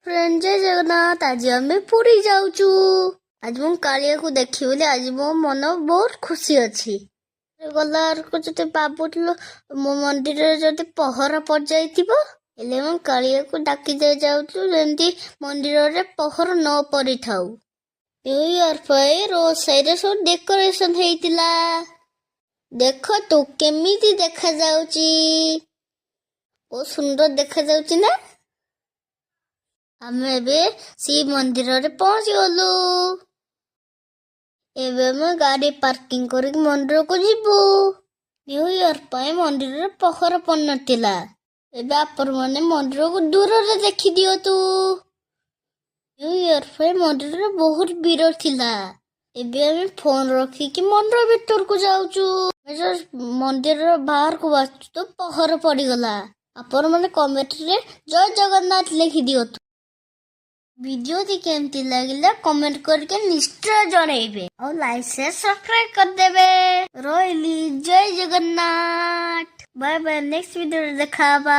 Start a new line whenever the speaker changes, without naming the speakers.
Friend, ଜୟ ଜଗନ୍ନାଥ। ଆଜି ଆମେ ପୁରୀ ଯାଉଛୁ। ଆଜି ମୁଁ କାଳିଆକୁ ଦେଖିବି ବୋଲି ଆଜି ମୋ ମନ ବହୁତ ଖୁସି ଅଛି। ଗଲା ବେଳକୁ ଯଦି ଭାବୁଥିଲୁ ମୋ ମନ୍ଦିରରେ ଯଦି ପହର ପଡ଼ିଯାଇଥିବ, ହେଲେ ମୁଁ କାଳିଆକୁ ଡାକି ଦେଇ ଯାଉଥିଲୁ, ଯେମିତି ମନ୍ଦିରରେ ପହର ନ ପଡ଼ିଥାଉ। ନ୍ୟୁ ଇୟର ପାଇଁ ରୋଡ ସାଇଡରେ ସବୁ ଡେକୋରେସନ ହେଇଥିଲା। ଦେଖ ତୁ କେମିତି ଦେଖାଯାଉଛି। ବହୁତ ସୁନ୍ଦର ଦେଖାଯାଉଛି ନା? ଆମେ ଏବେ ଶ୍ରୀ ମନ୍ଦିରରେ ପହଞ୍ଚିଗଲୁ। ଏବେ ଆମେ ଗାଡି ପାର୍କିଂ କରିକି ମନ୍ଦିରକୁ ଯିବୁ। ନ୍ୟୁ ଇୟର ପାଇଁ ମନ୍ଦିରରେ ପହର ପଡ଼ିନଥିଲା। ଏବେ ଆପଣମାନେ ମନ୍ଦିରକୁ ଦୂରରେ ଦେଖିଦିଅନ୍ତୁ। ନ୍ୟୁ ଇୟର ପାଇଁ ମନ୍ଦିରରେ ବହୁତ ଭିଡ଼ ଥିଲା। ଏବେ ଆମେ ଫୋନ ରଖିକି ମନ୍ଦିର ଭିତରକୁ ଯାଉଛୁ। ଆମେ ଯୋଉ ମନ୍ଦିରର ବାହାରକୁ ବାହାରୁଛୁ ତ ପହର ପଡିଗଲା। ଆପଣମାନେ କମେଣ୍ଟରେ ଜୟ ଜଗନ୍ନାଥ ଲେଖି ଦିଅନ୍ତୁ। ଭିଡିଓଟି କେମିତି ଲାଗିଲା, କମେଣ୍ଟ କରିକି ନିଶ୍ଚୟ ଜଣେଇବେ ଆଉ ଲାଇକ୍, ସେୟାର, ସବସ୍କ୍ରାଇବ କରିଦେବେ। ରହିଲି, ଜୟ ଜଗନ୍ନାଥ, ବାଏ ବାଏ। ନେକ୍ସଟ ଭିଡିଓରେ ଦେଖା ହବା।